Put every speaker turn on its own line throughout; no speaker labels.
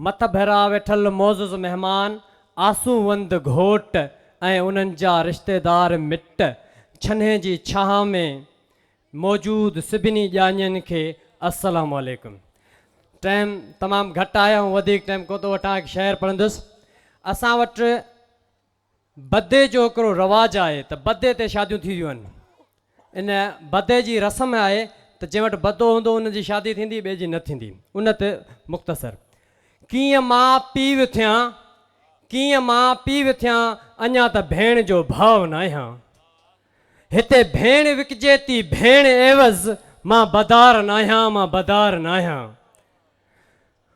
مٿڀرا ويٺل معزز مهمان، آسوند گهوٽ ۽ انهن جا رشتيدار مٽ، ڇنهي جي ڇانهه ۾ موجود سڀني ڄاڃين کي السلام عليڪم. ٽائيم تمام گهٽ آهي آئون وڌيڪ ٽائيم ڪونه ٿو وٺان هڪ شعر پڙهندس. اسان وٽ بدي جو هڪڙو رواج آهي ته بدي تي شاديون ٿينديون آهن. ان بدي جي رسم آهي ته جنهن وٽ بدو هوندو ان جي شادي ٿيندي ٻئي جي نه ٿيندي. ان تي مختصر. ڪيئن مان پيء ٿيان، ڪيئن مان پيء ٿيان اڃا ته ڀيڻ جو ڀاء ناهيان. هتي ڀيڻ وڪجي ٿي ڀيڻ عيوض مان بدار ناهيان مان بدار ناهيان.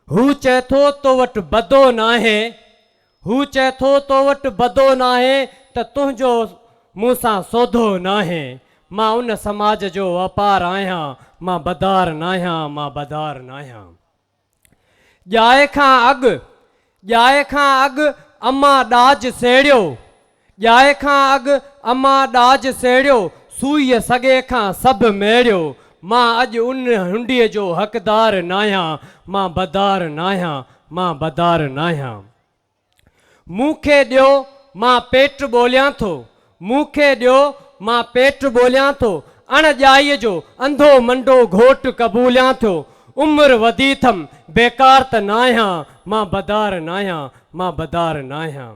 هو چئي ٿو تو وٽ بدو ناهي، هو چئي ٿو تو وٽ بدو ناهي ته تنهنجو مون سان سودو ناهي، مان ان سماج جو واپار آهيان، مان بدار ناهيان، مان بدار ناهيان. ڄائي کان اڳ، ڄائي کان اڳ امان ڏاج سيڙيو، ڄائي کان اڳ امان ڏاج سيڙيو، سوئيء سڳي کان سڀ ميڙيو، مان اڄ ان هنڊيء جو حقدار ناهيان، مان بدار ناهيان، مان بدار ناهيان. مون کي ڏيو، مان پيٽ ٻوليان ٿو، مون کي ڏيو، مان پيٽ ٻوليان ٿو، اڻ ڄائيء جو انڌو منڊو گهوٽ قبوليان ٿو، عمر وڌي ٿم، بيڪار ته ناهيان، مان بدار ناهيان، مان بدار ناهيان.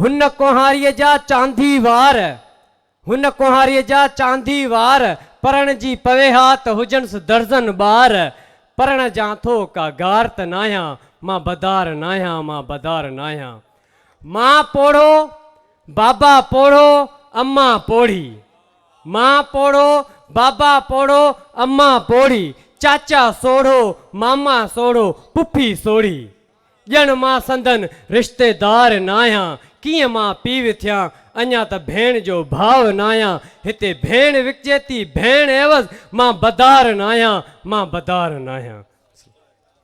هن ڪنهاريء جا چانڌي وار، هن ڪنهاريء جا چانڌي وار، پرڻ جي پوي ها ته هجنس درزن ٻار، پرڻ جان ٿو ڪا گار ته ناهيان، مان بدار ناهيان، مان بدار ناهيان. مان پوڙهو، بابا پوڙهو، امان پوڙهي. مان پوڙهو، بابا پوڙهو، امان پوڙهي، چاچا سوڙهو، ماما سوڙهو، پڦي سوڙهي. ڄڻ مان سندن رشتيدار ناهيان، ڪيئن مان پيء ٿيان، اڃا ته ڀيڻ جو ڀاء ناهيان، هتي ڀيڻ وڪجي ٿي ڀيڻ عيوض، مان بدار ناهيان، مان بدار ناهيان.